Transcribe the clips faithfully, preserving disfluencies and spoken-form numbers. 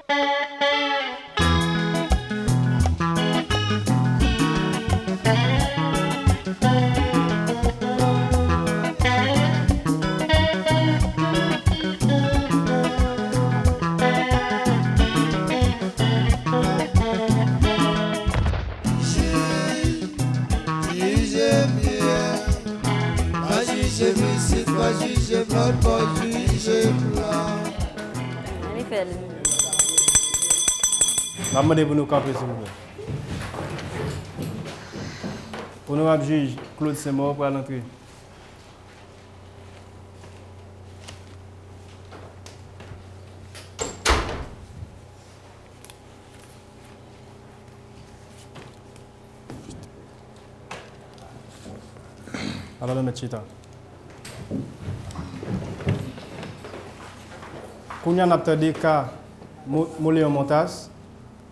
Jij, jije byen, pa jije pitit, pa jije m lòt bò, jije m la. Ann fè l. M ap mande pou nou kanpe, silvouplè. Onorab jij Claude Saint-Maur pral antre. Alò, nou mèt chita. Kounye a, n ap tande ka Mo-, Moléon Montas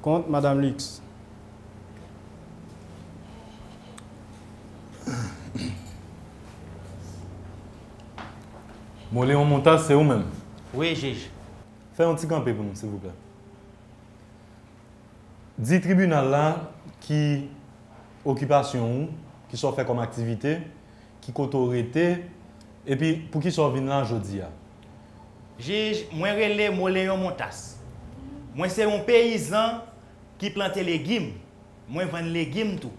kont Madam Lix. Moléon Montas, se ou menm? Wi, jij. Fè yon ti kanpe pou nou, silvouplè. Di tribinal la ki okipasyon ou, ki sa w fè kòm aktivite, ki kote w rete, epi poukisa w vin la jodi a? Jij, mwen rele Moléon Montas. Mwen se yon peyizan ki plante legim. Mwen vann legim tou.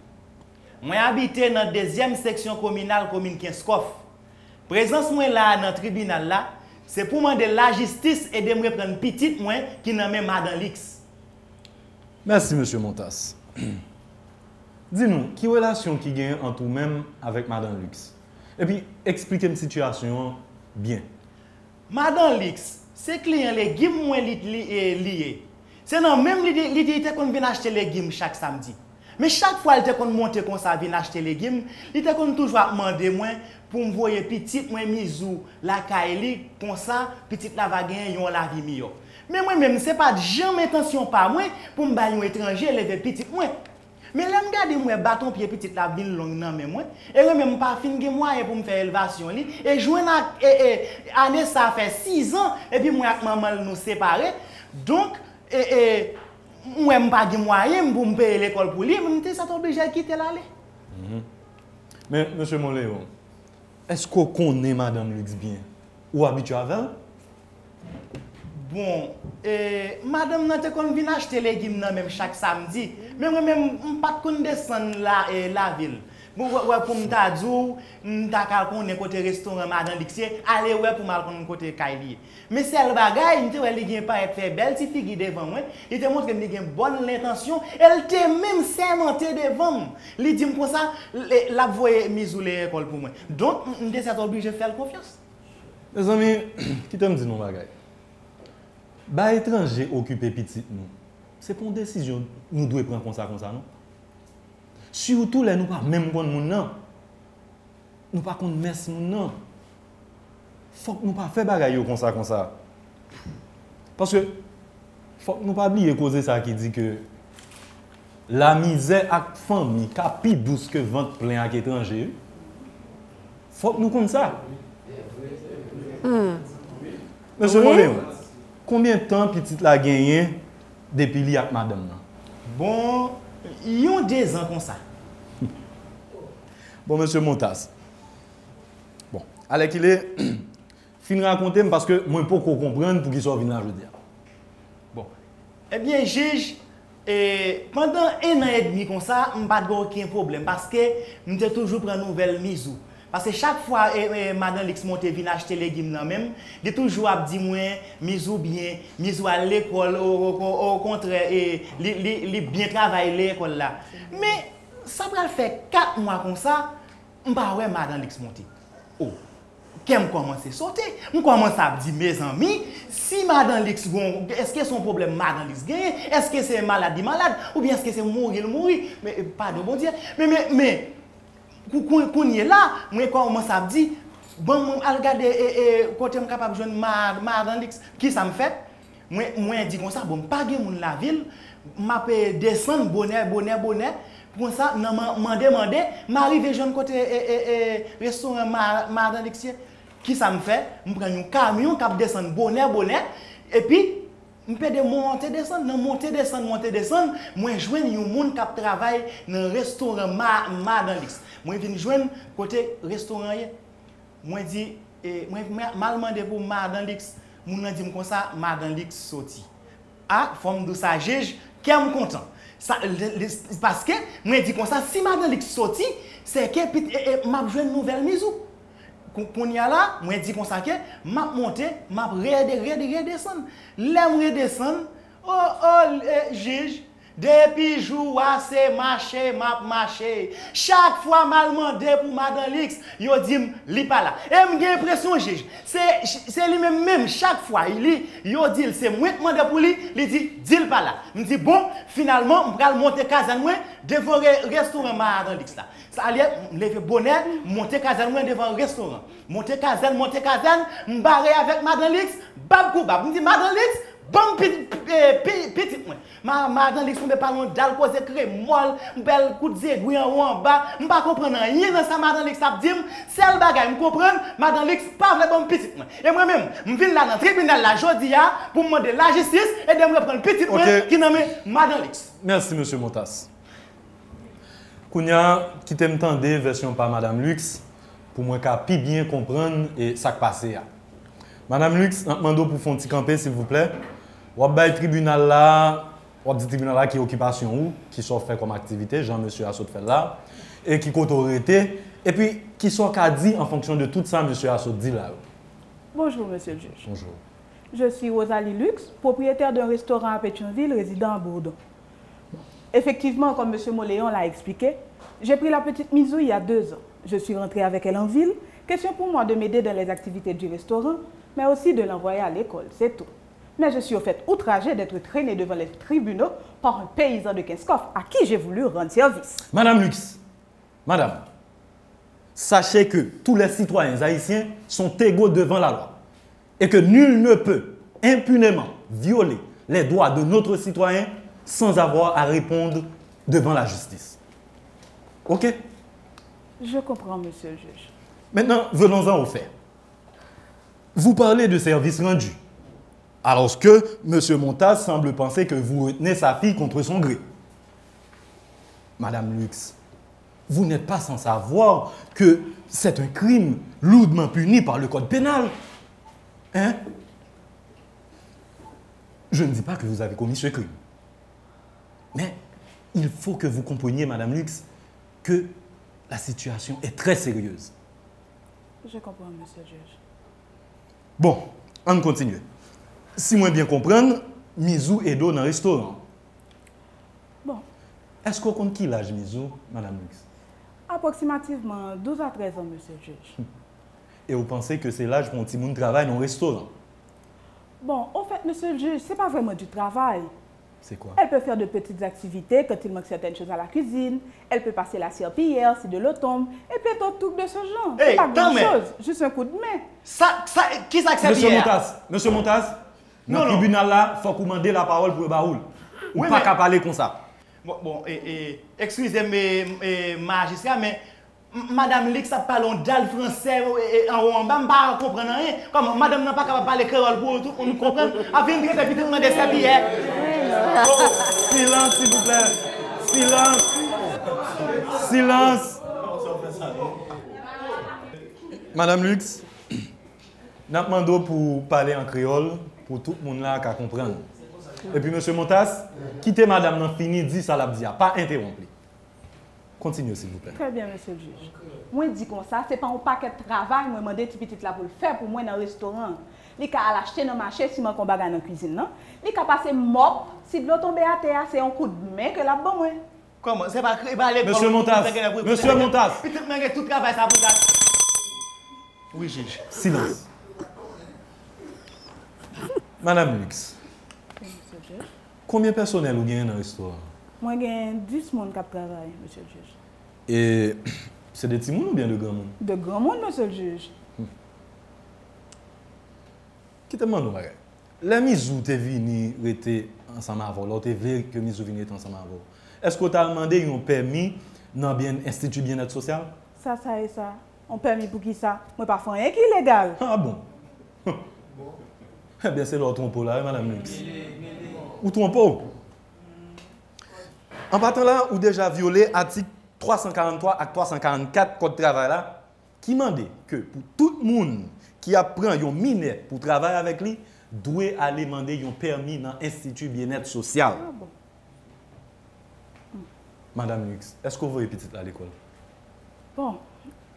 Mwen abite nan dezyèm seksyon kominal komin Kenskòf. Prezans mwen la a nan tribinal la, se pou mande lajistis ede m reprann pitit mwen ki nan men Madan Lix. Mèsi, mesye Montas. Di nou, ki relasyon ki genyen ant ou menm avèk Madan Lix? Epi, eksplike m sitiyasyon an byen. Madan Lix, se kliyan legim mwen li, li, e, li ye. Se nan men m li, li, li te konn vin achte legim chak samdi. Men chak fwa l te konn monte konsa vin achte legim, li te konn toujou ap mande mwen pou m voye pitit mwen Mizou lakay li, konsa pitit la va genyen yon lavi miyò. Men mwen menm, se pa t janm entansyon pa mwen pou m bay yon etranje leve pitit mwen. Men lè m gade, m wè baton pye pitit la ap vin long nan men mwen, e mwen menm m pa fin gen mwayen pou m fè elvasyon li, e jwenn ak, e, e, ane sa fè sizan, epi mwen ak manman l nou separe. Donk, e, e, m wè m pa gen mwayen pou m peye lekòl pou li, m te sètoblije kite l ale. Mhm. Men, mesye Moléon, èske w konnen Madan Lix byen? Ou abitye avè l? Bon, e, madanm nan te konn vin achte legim nan men m chak samdi, men mwen menm, m pa t konn desann la, e, lavil. Bon, wè, wè, pou m ta di w, m ta ka konnen kote restoran Madan Lix ye, ale wè pou m al konn kote kay li ye. Men sèl bagay, m te wè li gen parèt fè bèl ti figi devan mwen, li te montre m li gen bòn lentansyon, e l te menm sèmante devan m. Li di m konsa, l, l ap voye Mizou lekòl pou mwen. Donk, m, m te sètoblije fè l konfyans. Mezanmi, kite m di nou yon bagay. Bay etranje okipe pitit nou, se pa yon desizyon nou dwe pran konsa konsa, non. Sitou lè nou pa menm konn moun nan. Nou pa konn mès moun nan. Fòk nou pa fè bagay yo konsa konsa. Paske fòk nou pa bliye koze sa ki di ke lamizè ak fanmi ka pi dous ke vant plen ak etranje, wi. Fòk nou konn sa. Hmm. Mesye Wi. Moléon, konbyen tan pitit la genyen depi li ak madanm nan? Bon, yon dezan konsa. Bon, mesye Montas. Bon, alèkile, fin rakonte m paske mwen poko konprann poukisa w vin la jodi a. Bon. Ebyen, jij, e, pandan en an edmi konsa, m pa t gen okenn pwoblèm paske m te toujou pran nouvèl Mizou. Paske chak fwa, e, e, Madan Lix monte vin achte legim nan men m, li toujou ap di mwen, Mizou byen, Mizou al lekòl, o, o, o, okontrè, e, li, li, li byen travay lekòl la. Men, sa pral fè kat mwa konsa, m pa wè Madan Lix monte. O, kè m kòmanse sote. M kòmanse ap di, mezanmi, si Madan Lix gon, èske se yon pwoblèm Madan Lix genyen? Èske se malad li malad? Oubyen èske se mouri l mouri? Men, e, padon Bondye. Men, men, men, kou-, kou-, kounye la, mwen kòmanse ap di, bon, mwen al gade, e, e, kote m kapab jwenn Ma-, Madan Lix. Kisa m fè? Mwen, mwen di konsa, bon, m pa gen moun lavil, m ap, e, desann bonè, bonè, bonè. Konsa, nan man-, mande, mande, m arive jwenn kote, e, e, e, restoran Ma-, Madan Lix ye. Kisa m fè? M pran yon kamyon k ap desann bonè, bonè, epi M pede monte desann, nan monte desann, monte desann, mwen jwenn yon moun k ap travay nan restoran Ma-, Madan Liks. Mwen vin jwenn kote restoran an ye. Mwen di, e, mwen, mwen m al mande pou Madan Liks. Moun nan di m konsa, Madan Liks soti. A, fò m di w sa, jij, kè m kontan. Sa, li, li, paske mwen di konsa, si Madan Liks soti, se ke pit-, e, e, m ap jwenn nouvèl Mizou. Kou-, kounye a la, mwen di konsa ke m ap monte, m ap rede, rede, redesann. Lè m redesann, o, o, e, jij, depi jou a se mache m ap mache. Chak fwa m al mande pou Madan Liks, yo di m li pa la. E m gen enpresyon, jij, se, se li menm menm, chak fwa li, yo di l se mwen k mande pou li, li di, di l pa la. M di, bon, finalman, m pral monte kazèn mwen devan re-, restoran Madan Liks la. Sa l ye, m leve bonè, m monte kazèn mwen devan restoran. Monte kazèn, monte kazèn, m bare avèk Madan Liks, bab kou bab. M di, Madan Liks, ban m pi-, pi-, pi-, pitit mwen. Ma-, Madan Liks tonbe pale yon dal koze kremòl, bèl kout zegwi anwo anba. M pa konprann anyen nan sa Madan Liks ap di m. Sèl bagay m konprann, Madan Liks pa vle ban m pitit mwen. E mwen menm, m vin la nan tribinal la jodi a pou m mande lajistis ede m reprann pitit mwen ki nan men Madan Liks. Mèsi, mesye Montas. Kounye a, kite m tande vèsyon pa Madan Liks pou mwen ka pi byen konprann, e, sa k pase a. Madan Liks, n ap mande w pou w fè yon ti kanpe, silvouplè. W ap bay tribinal la, w ap di tribinal la ki okipasyon ou, ki sa w fè kòm aktivite, jan mesye a sot fè l la, e ki kote w rete, epi ki sa w ka di an fonksyon de tout sa mesye a sot di la yo. Bonjour, monsieur le juge. Bonjour. Je suis Rosalie Lux, propriétaire d'un restaurant à Pétion-Ville, résidant à Bourdon. Effectivement, comme monsieur Moléon l'a expliqué, j'ai pris la petite Mizou il y a deux ans. Je suis rentrée avec elle en ville. Question pour moi de m'aider dans les activités du restaurant, mais aussi de l'envoyer à l'école, c'est tout. Mais je suis au fait outragée d'être traînée devant les tribunaux par un paysan de Kenskòf à qui j'ai voulu rendre service. Madame Lux, Madame, sachez que tous les citoyens haïtiens sont égaux devant la loi et que nul ne peut impunément violer les droits de notre citoyen sans avoir à répondre devant la justice. OK? Je comprends, monsieur le juge. Maintenant, venons-en aux faits. Vous parlez de service rendu, alors que monsieur Montas semble penser que vous retenez sa fille contre son gré. Madame Lux, vous n'êtes pas sans savoir que c'est un crime lourdement puni par le code pénal. Hein? Je ne dis pas que vous avez commis ce crime. Mais il faut que vous compreniez, Madame Lux, que la situation est très sérieuse. Je comprends, monsieur le juge. Bon, ann kontinye. Si mwen byen konprann, Mizou ede w nan restoran an. Bon. Èske w konn ki laj Mizou, Madame Lux? Apwoksimativman douz a trèz an, mesye jij. E w panse ke se laj pou yon timoun travay nan yon restoran? Bon, au fait, monsieur le juge, c'est pas vraiment du travail. C'est quoi? Elle peut faire de petites activités quand il manque certaines choses à la cuisine. Elle peut passer la serpillière si de l'eau tombe. Et plein d'autres trucs de ce genre. C'est pas grand-chose, juste un coup de main. Sa, sa, kisa k sèpiyè a? Mesye Montas, Mesye Montas, nan tribinal la, fòk ou mande lapawòl pou yo ba ou l. Ou pa ka pale konsa. Bon, bon, e, e, eskize m, e, e, majistra, men M-, Madam Lix ap pale yon dal fransè, e, e, anwo anba, m pa konprann anyen. Kòman madanm nan pa kapab pale kreyòl pou tout moun konprann? Ap vin trete pitit mwen de sèpiyè. Silans, silvouplè. Silans. Silans. Madam Lix, n ap mande w pou w pale an kreyòl pou tout moun la ka konprann. Epi, mesye Montas, kite madanm nan fini di sa l ap di a. Pa entewonp li. Kontinye, silvouplè. Très bien, monsieur le juge. Mwen di konsa, se pa yon pakèt travay mwen mande ti pitit la pou l fè pou mwen nan restoran an. Li ka al achte nan mache si manke yon bagay nan kwizin nan. Li ka pase mòp, si dlo tonbe atè a, se yon kout men ke l ap ban mwen. Kòman? Se pa kre-, pa lekòl. Mesye Montas, Mesye Montas. Pitit mwen gen tout travay sa pou l ka. Wi, jij. Silans. Madam Lix. Wi, mesye jij. Konbyen pèsonèl ou genyen nan restoran an? Mwen gen dis moun k ap travay, mesye jij. E se de timoun oubyen de granmoun? De granmoun, mesye jij. Hmm. Kite m mande w yon bagay. Lè Mizou te vini rete ansanm avè w, lè w te vle ke Mizou vin rete ansanm avè w, èske w t al mande yon pèmi nan byen, Enstiti Byennèt Sosyal? Sa, sa e sa? Yon pèmi pou kisa? Mwen pa fè anyen ki ilegal. Ah bon? Ebyen, se lè w twonpe w la, wi, Madam Lix. Ou twonpe w. An patan la, ou deja vyole atik twa san karanntwa ak twa san karannkat Kòd Travay la, ki mande ke pou tout moun ki ap pran yon minè pou travay avèk li, dwe ale mande yon pèmi nan Enstiti Byennèt Sosyal. Madanm Lux, èske w voye pitit la lekòl? Bon,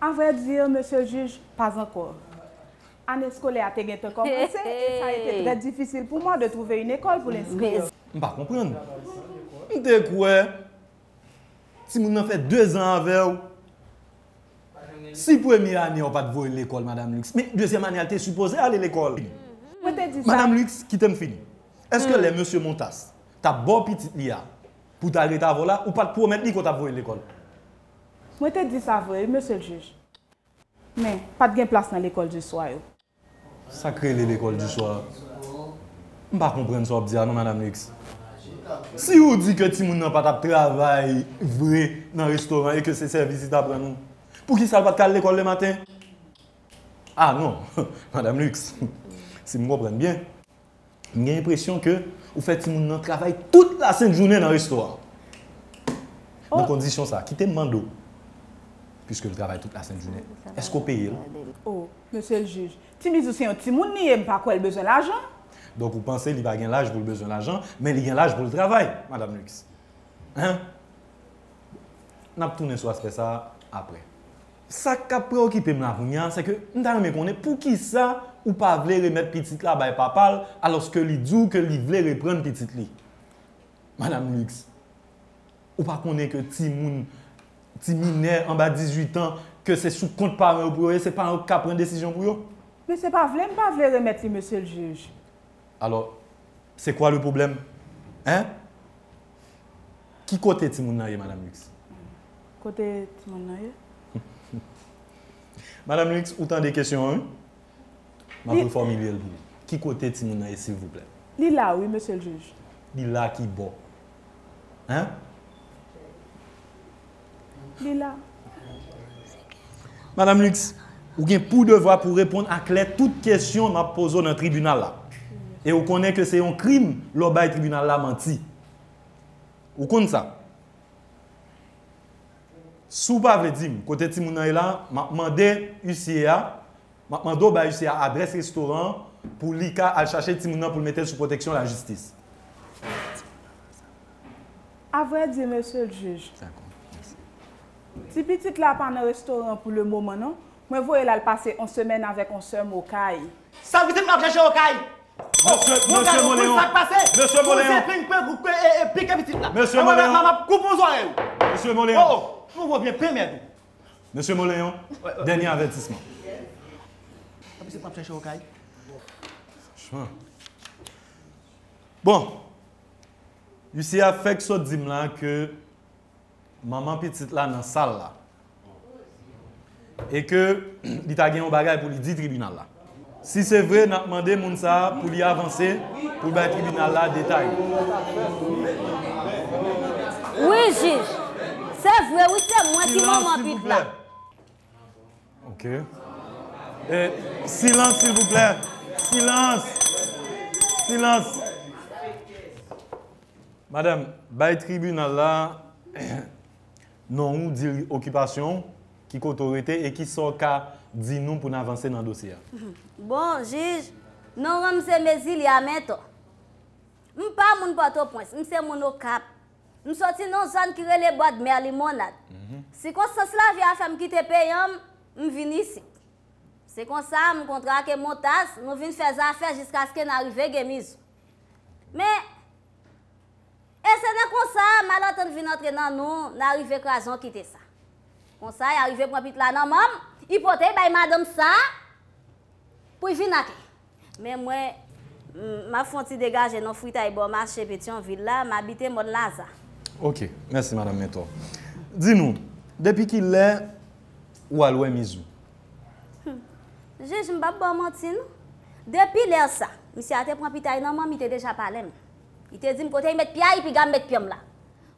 à vrai dire, monsieur le juge, pas encore. Ane eskolè a te gentan kòmanse e sa a été très difficile pour moi de trouver une école pour l'inscrire. M pa konprann. M te kwè timoun nan fè dezan avè w. Si premye ane a w pa t voye l lekòl, Madanm Lux, men dezyèm ane a l te sipoze ale lekòl. Mwen te di sa. Madanm Lux, kite m fini. Èske lè mesye Montas t ap ba w pitit li a pou w ta ret avè w la, ou pa t pwomèt li ke w t ap voye l lekòl? Mwen te di sa vre, wi, mesye l jij. Men, pa t gen plas nan lekòl di swa yo. Sa k rele lekòl di swa? M pa konprann sa w ap di a non, Madanm Lux. Si ou di ke timoun nan pa t ap travay vre nan restoran e ke se sèvis li t ap rann ou, poukisa l pa t ka al lekòl lematen? Ah non, Madanm Lux, si m konprann byen, m gen enpresyon ke ou fè timoun nan travay tout lasent jounen nan restoran. Nan kondisyon sa, kite m mande w, piske l travay tout lasent jounen, èske w peye l? Oh, mesye l jij, Ti Mizou se yon timoun li ye, m pa kwè l bezwen lajan. Donk ou panse li pa gen laj pou l bezwen lajan, men li gen laj pou l travay, Madanm Lux. Hein? N ap tounen sou aspè sa a apre. Sa k ap preokipe m la kounye a, se ke m ta renmen konnen poukisa ou pa vle remèt pitit la bay papa l, alòske li di w ke li vle reprann pitit li. Madanm Lux, ou pa konnen ke timoun, ti minè anba dizuit an, ke se sou kont paran yo pou yo ye, se paran yo ki ka pran desizyon pou yo? Men se pa vle m pa vle remèt li, mesye l jij. Alò, c'est quoi le problème? Hein? Ki kote timoun nan ye, Madanm Lux? Kote timoun nan ye? Madanm Lux, ou tande kesyon an, wi? M ap refòmile l pou ou. Ki kote timoun nan ye, silvouplè? Li la, wi, mesye l jij. Li la ki bò? Hein? Li la. Madanm Lux, ou gen pou devwa pou reponn aklè tout kesyon m ap poze w nan tribinal la. E ou konnen ke se yon krim lè w bay tribinal la manti. Ou konn sa. Si w pa vle di m kote timoun nan ye la, m ap mande isye a, m ap mande w bay isye a adrès restoran an pou li ka al chache timoun nan pou l mete l sou pwoteksyon lajistis. À vrai dire, mesye l jij, ti pitit la pa nan restoran pou le moman non. Mwen voye l al pase yon semèn avèk yon sè m Okay. Sa vle di m ap chache Okay? Mesye, Mesye Moleyon. Sa k pase? Mesye Moleyon. Pike pitit la. Mesye Moleyon. M ap koupe yon zòrèy ou. Mesye Moleyon. Oh, oh. Nou vo byen pen mèd ou. Mesye Moleyon, dènye avètisman. Apre se m ap chache Okay. Franchman. Bon. Huissier a fèk sot di m la ke manman pitit la nan sal la. E ke li ta gen yon bagay pou li di tribinal la. Si se vre, n ap mande moun sa a pou li avanse, pou l bay tribinal la detay. Wi, jij. Se vre, wi, se mwen ki manman pitit la. Ok. E, silans, silvouplè. Silans. Silans. Madanm, bay tribinal la non ou, di l okipasyon w, ki kote w rete e ki sa w ka di nou pou n avanse nan dosye a. Bon, jij, non an m se Mezilya Mètò. M pa moun Pòtoprens, m se moun Okap. M soti nan yon zòn ki rele Bòdmè Limonad. Sikonstans lavi a fè m kite peyi an m, m vin isit. Se konsa, m kontre ak Montas, nou vin fè zafè jiskaske n arive Gemizou. Men, e se nan konsa, malantant vin antre nan nou, n arive kraze yon kite sa. Konsa, y arive pran pitit la nan men m, y pote y bay madanm sa a pou y vin ak li. Men mwen, m, m ap fè yon ti degaje nan fritay bò mache Petyonvil la, m abite mòn Laza. Ok, mèsi, Madanm Mentò. Di nou, depi kilè ou al wè Mizou? Hum. Jij, m p ap ba w manti, non. Depi lè sa, misye a te pran pitay nan men m, li te deja pale m. Li te di m kote l met pye a, li piga m met pye m la.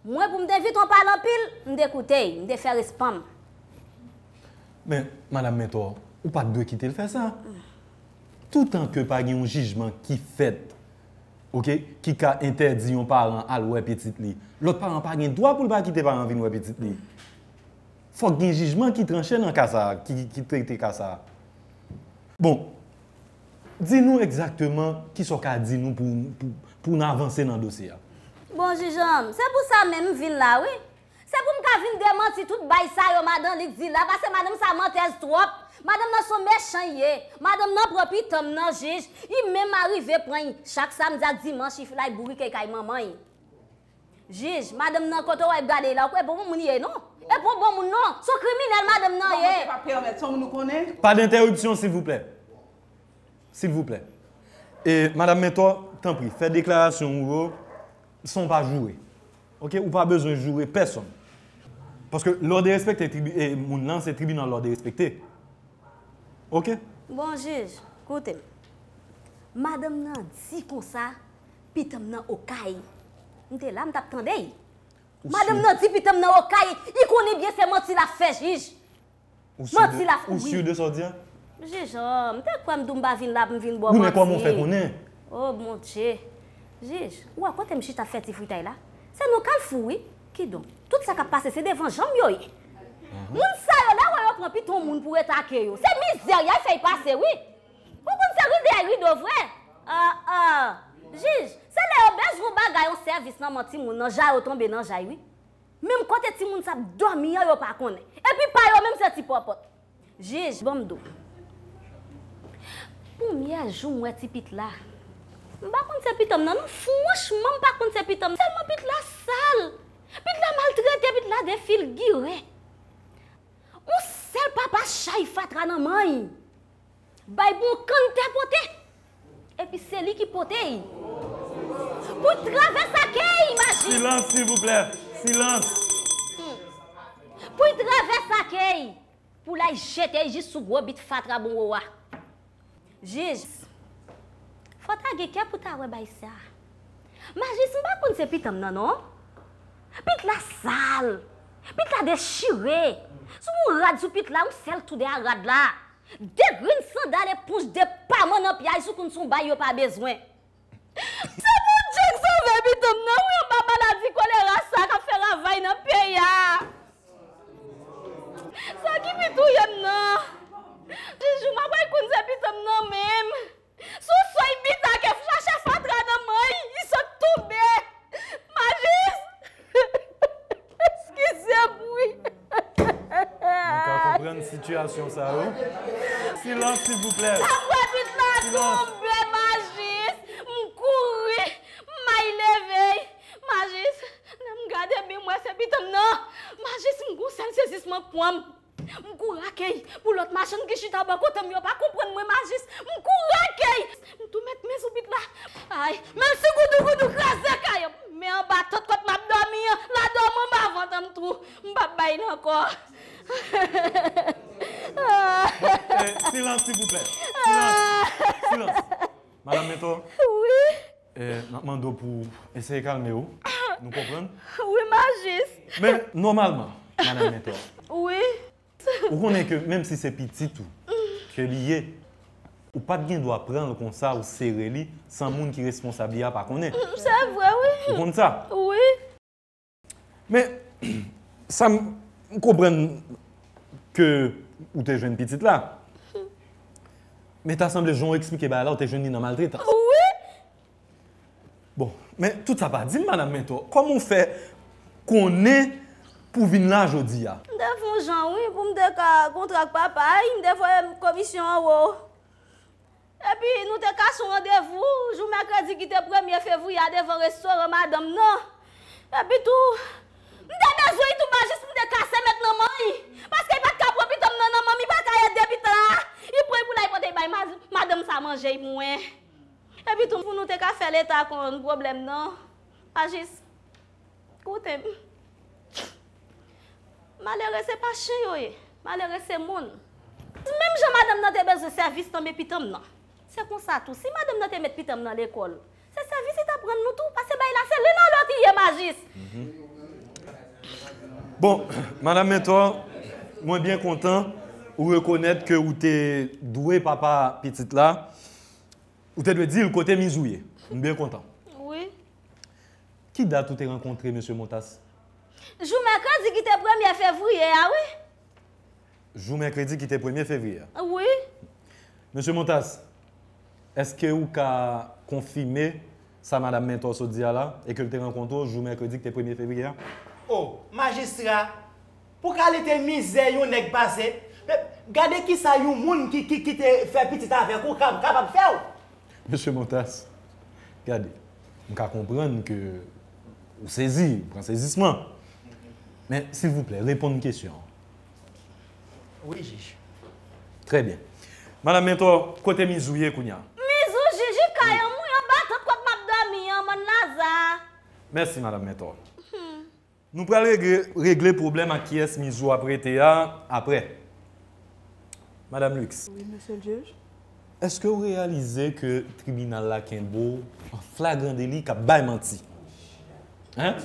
Mwen, pou m te evite yon pale anpil, m te koute l, m te fè respan m. Men, Madanm Mentò, ou pa t dwe kite l fè sa. Toutan ke pa gen yon jijman ki fèt Ok, ki ka entèdi yon paran al wè pitit li. Lòt paran pa gen dwa pou l pa kite paran vin wè pitit li. Fòk gen jijman ki tranche nan ka sa a, ki, ki trete ka sa a. Bon, di nou egzakteman kisa w ka di nou pou, pou, pou n avanse nan dosye a. Bon, jij an, se pou sa menm m vin la, wi. Se pou m ka vin demanti tout bay sa yo madan Lik di la, paske madanm sa mantèz twòp. Madanm nan se yon mechan l ye. Madanm nan pran pitanm nan, jij. Li menm arive pran l chak samdi ak dimanch, li lay bourike kay manman l. Jij, madanm nan kote w ap gade la, ou kwè bon moun li ye, non? E pa yon bon moun, non. Se yon kriminèl madanm nan ye. Manman te pa pèmèt sa, nou konnen. Pas d'interruption, silvouplè. Silvouplè. E, Madanm Mentò, tanpri, fè deklarasyon w yo san w pa joure. Ok? Ou pa bezwen joure pèsonn. Paske lè w derespekte tribi-, e, moun nan, se tribinal la w derespekte. Ok? Bon, jij, koute m. Madanm nan di konsa, pitanm nan okay. M te la, m t ap tande l. Madanm nan di pitanm nan okay, li konnen byen se manti l ap fè, jij. Ou si de, ou si de sa w di a? Jij, oh, m te kwè m di w m pa vin la pou m vin ba w manti. Wi, men kòman w fè konnen? Oh, Bondye. Jij, ou wè kote m chita ap fè ti fritay la? Se nan Kalfou, wi. Kidonk, tout sa k ap pase, se devan je m yo ye. Moun sa yo, lè w wè yo pran pitit yon moun pou retake yo, se mizè y al fè y pase, wi. Ou konn se ri dèyè rido vre? Ah, ah. Jij, se lè yo bezwen yon bagay, yon sèvis nan men timoun nan, ja yo tonbe nan jay, wi. Menm kote timoun sa ap dòmi an, yo pa konnen. Epi pa yo menm se ti pòpòt. Jij, ban m di w. Premyè jou m wè ti pit la, m pa konn se pitanm nan, non. Franchman, m pa konn se pitanm. Sèlman pit la sal. Pit la maltrete, pit la defigire. Yon sèl papa chay fatra nan men l. Bay pou yon kanntè pote. Epi se li ki pote y. Pou y travèse ake y, Majis. Silans, silvouplè. Silans. Pou y travèse ake y. Pou l al jete y jis sou gwo bit fatra bon wo a. Jij, fò w ta gen kè pou w ta wè bay sa. Majis, m pa konn se pitanm nan, non. Pit la sal. Pit la dechire. Sou yon rad sou pit la, yon sèl twou dèyè rad la. De grenn sandal eponj depaman nan pye a, sou konn se yon bay yo pa bezwen. Se Bondye k sove pitanm nan, wi, anba maladi kolera sa k ap fè ravaj nan peyi a. Sa ki pi touye m nan. Jou m ap al konn se pitanm nan menm. Sou sèy bit la ke chache fatra nan men l, li sot tonbe. Majis! Eskize m, wi. Nou ka konprann sitiyasyon sa yo. Silans, silvouplè. Apre bit la tonbe, Majis, m kouri, m al leve y. Majis, lè m gade byen, m wè se pitanm nan. Majis, m gon sèl sezisman k pran m. M kouri ake y pou lòt machann ki chita bò kote m yo pa konprann mwen, Majis. M kouri ake y. M tou met men sou pit la. Ay, menm si goudougoudou kraze kay an, men anba tant kot m ap dòmi an, la dòmi anba vant an m tou. M p ap bay l ankò. Bon, eh, silans, silvouplè. Silans. Silans. Madanm Mentò. Wi. Eh, n ap mande w pou eseye kalme w. Nou konprann? Wi, Majis. Men, nòmalman, Madanm Mentò. Wi. Ou konnen ke menm si se pitit ou ke li ye, ou pa t gen dwa pran l konsa ou sere li san moun ki responsab li a pa konnen. Se vre, wi. Ou konn sa? Wi. Men, sa m, m konprann ke ou te jwenn pitit la. Men ta sanble jan w eksplike bagay la, ou te jwenn li nan maltretans. Wi. Bon, men tout sa pa di m, Madanm Mentò. Kòman w fè konnen pou w vin la jodi a? M te fè yon jan, wi, pou m te ka kontre ak papa y, m te voye komisyon anwo. Epi nou te kase yon randevou jou mèkredi ki te premye fevriye a devan restoran madanm nan. Epi tou, m te bezwen l tou, Majis, m te kase met nan men l. Paske l pa t ka pran pitanm nan nan men m, li pa ka ede pit la. Li pran l pou l al pote l bay ma-, madanm sa manje l pou mwen. Epi tou, pou nou te ka fè leta konn pwoblèm nan, Majis, koute m. Malere se pa chen yo ye. Malere se moun. Menm jan madanm nan te bezwen sèvis nan men pitanm nan, se konsa tou, si madanm nan te met pitanm nan lekòl, se sèvis li t ap rann nou tou, paske bay la se len nan lòt li ye, Majis. Bon, Madanm Mentò, mwen byen kontan ou rekonèt ke ou te dwe papa pitit la. Ou te dwe di l kote miz ou ye. M byen kontan. Ki dat ou te rankontre mesye Montas? Jou mèkredi ki te premye fevriye a, wi. Jou mèkredi ki te premye fevriye a? Wi. Mesye Montas, èske ou ka konfime sa madanm Mentor sot di a la, e ke l te rankontre w jou mèkredi ki te premye fevriye a? O, majistra, pou kalite mizè yon nèg pase, men, gade kisa yon moun ki, ki, ki te fè pitit avèk ou kab-, kapab fè w. Mesye Montas, gade, m ka konprann ke ou sezi, ou pran sezisman. Men, silvouplè, reponn kesyon an. Wi, jij. Trè byen. Madanm Mentor, kote Mizou ye kounye a? Mizou, jij, kay an mwen anba tant kot m ap dòmi an, mòn Laza. Mèsi, Madanm Mentor. Nou pral regle, regle pwoblèm ak kiyès Mizou ap rete a aprè. Madanm Lux. Wi, mesye l jij. Èske w reyalize ke tribinal la kenbe w an flagran deli k ap bay manti? Hein?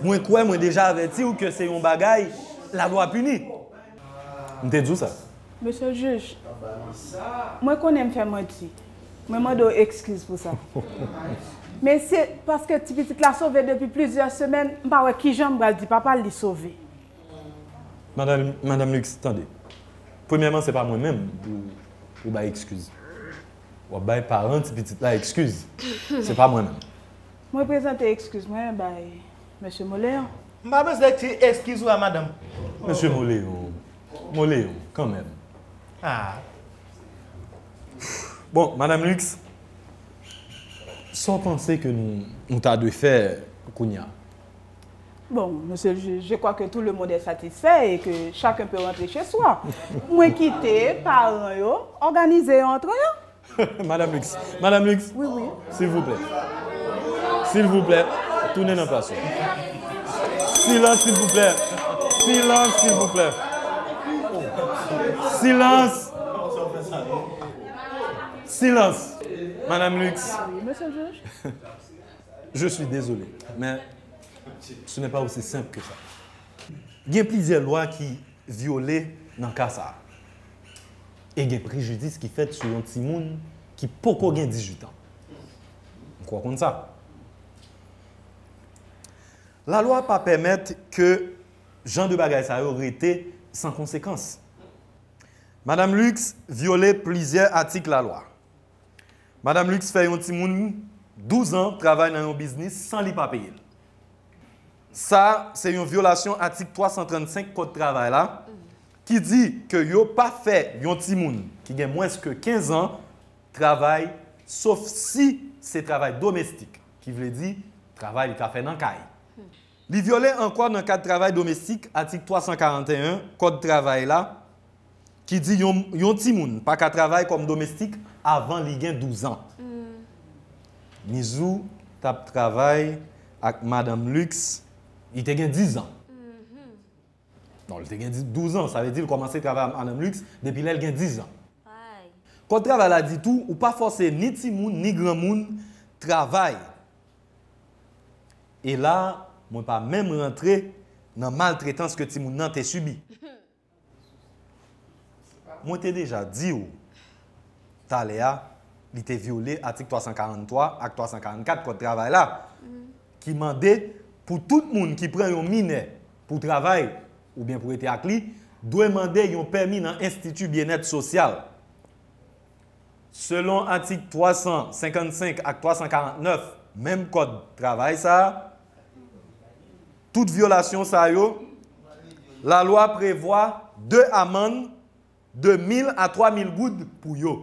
Mwen kwè mwen deja avèti w ke se yon bagay lalwa pini. M te di w sa. Mesye jij, mwen konnen m fè manti. Mwen mande w ekskiz pou sa. Men se paske ti pitit la sove depi plizyè semèn, m pa wè kijan m pral di papa l li sove. Madanm, Madanm Lux, tande. Premyèman, se pa mwen menm pou, pou bay ekskiz. W ap bay paran ti pitit la ekskiz. Se pa mwen menm. Mwen prezante ekskiz mwen bay mesye Moleyon. M pa bezwen ti ekskiz ou a, madanm. Mesye Moleyon, Moleyon, kanmenm. Ah. Bon, Madanm Lux, sa w panse ke nou, nou ta dwe fè kounye a? Bon, monsieur le juge, je crois que tout le monde est satisfait et que chacun peut rentrer chez soi. Mwen kite paran yo òganize yo antre yo. Madanm Lux, Madanm Lux, wi, wi, silvouplè. Silvouplè, tounen nan plas ou. Silans, silvouplè. Silans, silvouplè. Silans. Silans. Madanm Lux. Wi, monsieur le juge. Je suis désolé, mais ce n'est pas aussi simple que ça. Gen plizyè lwa ki vyole nan ka sa a. E gen prejidis ki fèt sou yon timoun ki poko gen dizuit an. M kwè w konn sa. Lalwa pa pèmèt ke jan de bagay sa yo rete san konsekans. Madanm Lux vyole plizyè atik lalwa. Madanm Lux fè yon timoun douz an travay nan yon biznis san li pa peye l. Sa, se yon vyolasyon atik twa san trannsenk Kòd travay la, ki di ke yo pa fè yon timoun ki gen mwens ke kenz an travay, sof si se travay domestik, ki vle di travay li ka fè nan kay. Li vyole ankò nan kad travay domestik, atik twa san karanteyen Kòd travay la, ki di yon, yon timoun pa ka travay kòm domestik avan li gen douz an. Mizou t ap travay ak Madanm Lux, li te gen diz an. Non, li te gen di-, douz an, sa vle di l kòmanse travay ak Madanm Lux depi lè l gen diz an. Kòd travay la di tou, ou pa fòse ni timoun, ni granmoun travay. E la, mwen pa menm rantre nan maltretans ke timoun nan te sibi. Mwen te deja di w talè a, li te vyole atik twa san karanntwa ak twa san karannkat Kòd travay la, ki mande pou tout moun ki pran yon minè pou travay oubyen pou rete ak li, dwe mande yon pèmi nan Enstiti Byennèt Sosyal. Selon atik twa san senkannsenk ak twa san karantnèf menm Kòd travay sa a, tout vyolasyon sa yo, lalwa prevwa de amann de mil a twa mil goud pou yo.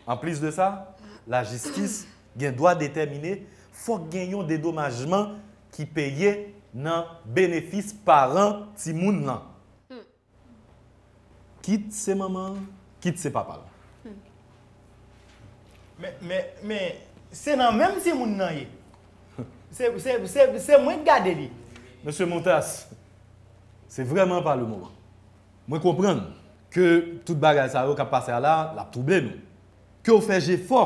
Anplis de sa, lajistis gen dwa detèmine fòk gen yon dedomajman ki peye nan benefis paran timoun nan. Kit se manman an, kit se papa l. Men, men, men, se nan menm timoun nan ye. Se, se, se, se mwen k gade li. Mesye Montas, se vrèman pa le moman. Mwen konprann ke tout bagay sa yo k ap pase a la, l ap twouble nou. Ke w fè jefò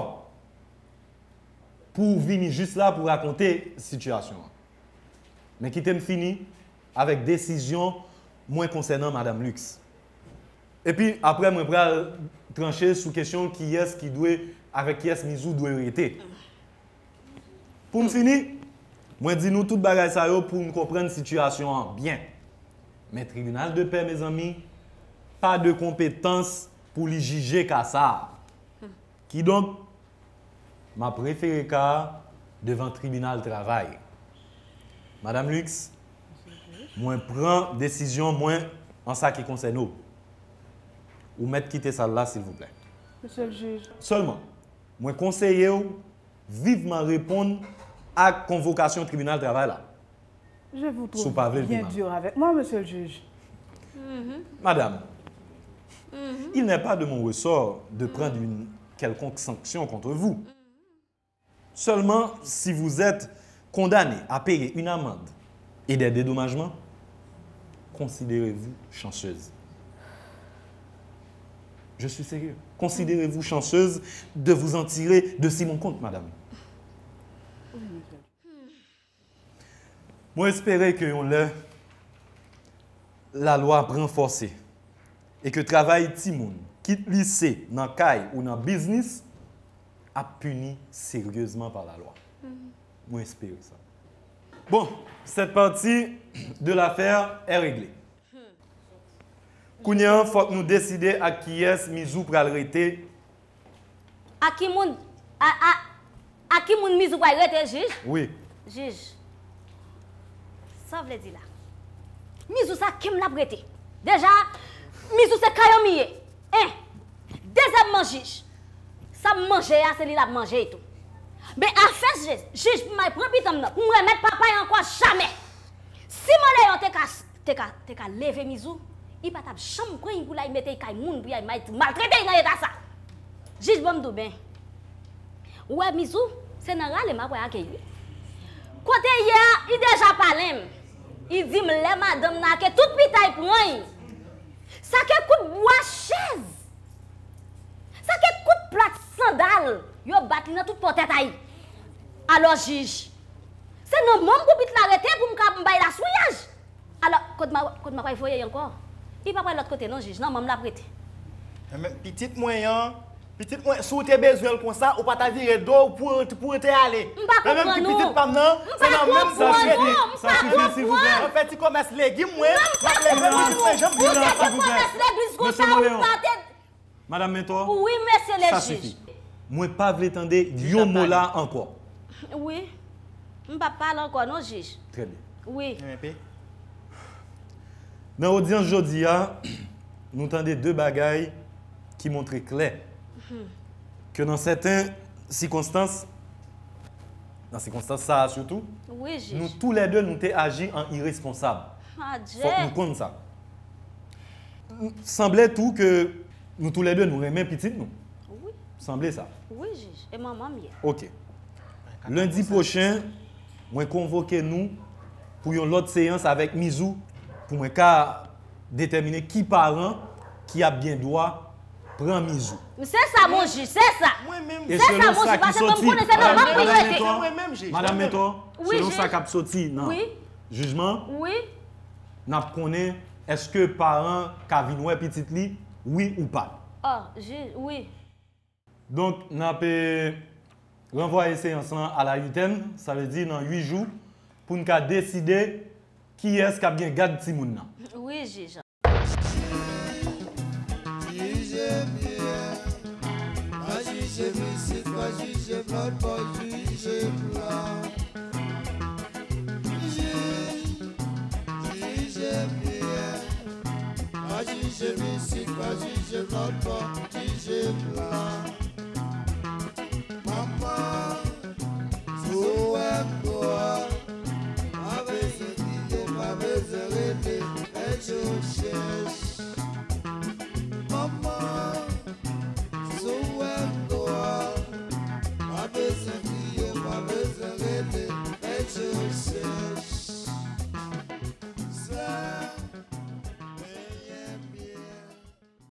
pou w vini jis la pou w rakonte sitiyasyon an. Men kite m fini avèk desizyon mwen konsènan Madanm Lux. Epi, apre, mwen pral tranche sou kesyon kiyès ki dwe, avèk kiyès Mizou dwe rete. Pou m fini, mwen di nou tout bagay sa yo pou n konprann sitiyasyon an byen. Men tribinal de pè, mezanmi, pa de konpetans pou li jije ka sa a. Kidonk, m ap refere ka a devan tribinal travay. Madam Lux, mwen pran desizyon mwen an sa ki konsène w. Ou mèt kite sal la, silvouplè. Mesye l jij. Sèlman, mwen konseye w vivman reponn ak konvokasyon tribinal travay la. Je vous trouve bien dur avec moi, monsieur le juge. Madame, il n'est pas de mon ressort de prendre une quelconque sanction contre vous. Seulement, si vous êtes condamné à payer une amende et des dédommagements, considérez-vous chanceuse. Je suis sérieux. Considérez-vous chanceuse de vous en tirer de si mon compte, madame. Mwen espere ke yon lè lalwa ap ranfòse e ke travay timoun, kit li se nan kay ou nan biznis, ap pini seryezman pa lalwa. Mwen espere sa. Bon, cette partie de l'affaire est réglée. Kounye a, fòk nou deside ak kiyès Mizou pral rete. Ak ki moun, a, a, ak ki moun Mizou pral rete, jij? Wi. Jij, sa w vle di la? Mizou sa, ke m l ap rete? Deja, Mizou se kayon m ye. En. Dezyèmman, jij, sa m manje a, se li l ap manje tou. Men afè jij, jij, pou m al pran pitit m nan, pou m remèt papa y ankò, jamè. Si Mòlèyon te ka, te ka, te ka leve Mizou, li pa t ap janm pran y pou l al mete y kay moun, pou y al mal-, maltrete y nan eta sa. Jij, ban m di w byen. Ou wè Mizou, se nan rale m ap wè akeyi l. Kote l ye a, li deja pale m. Li di m lè madanm nan ake tout pita y pran y. Sa ke kout bwa chèz. Sa ke kout plat sandal yo bat li nan tout po tèt a y. Alò, jij, se nan men m pou pitit la rete pou m ka bay lasouyaj. Alò, kot m a, kot m a pral voye y ankò? Li pa pral lòt kote non, jij, nan men m l ap rete. Enben, pitit mwen an, pitit mwen, si w te bezwen l konsa, ou pa ta vire do w pou, pou w te ale. M pa konprann ou. Menm ki pitit pa m nan, se nan men m pou l rete. Sa sifi, silvouplè. Mwen fè ti komès legim mwen, m ap leve pitit mwen, jan m di w. Ou te gen komès legliz konsa, ou pa te Madam Mentor, wi, mesye le jij. Sa sifi. Mwen pa vle tande yon mo la ankò. Wi. M p ap pale ankò non, jij. Trè byen. Wi. Nan odyans jodi a, nou tande de bagay ki montre klè ke nan sèten sikonstans, nan sikonstans sa a sitou, wi, jij, nou toulède nou te aji an iresponsab. Adje. Fòk nou konn sa. Sanble tou ke nou toulède nou renmen pitit nou. Wi. Sanble sa. Wi, jij. E manman m ye. Ok. Lendi pwochen, mwen konvoke nou pou yon lòt seyans avèk Mizou pou mwen ka detèmine ki paran ki ap gen dwa pran Mizou. Se sa, mon jij, se sa. Se sa, mon jij, paske mwen konnen se nan men m pou l rete. Madam Mentor, Mentor, selon sa k ap soti nan jijman, wi, n ap konnen èske paran ka vin wè pitit li, wi ou pa. Oh, jij, wi. Donk, n ap, eh, ranvwaye seyans lan a la uitèn, sa vle di nan uit jou, pou n ka deside kiyès k ap gen gad timoun nan. Wi, jij. Jije m ye, pa jije m isit, pa jije m lòt bò, jije m la. Jij, jije m ye, pa jije m isit, pa jije m lòt bò, jije m la. Manman, si w wè m dwòl, pa bezwen kriye, pa bezwen rele, fè je w chèche.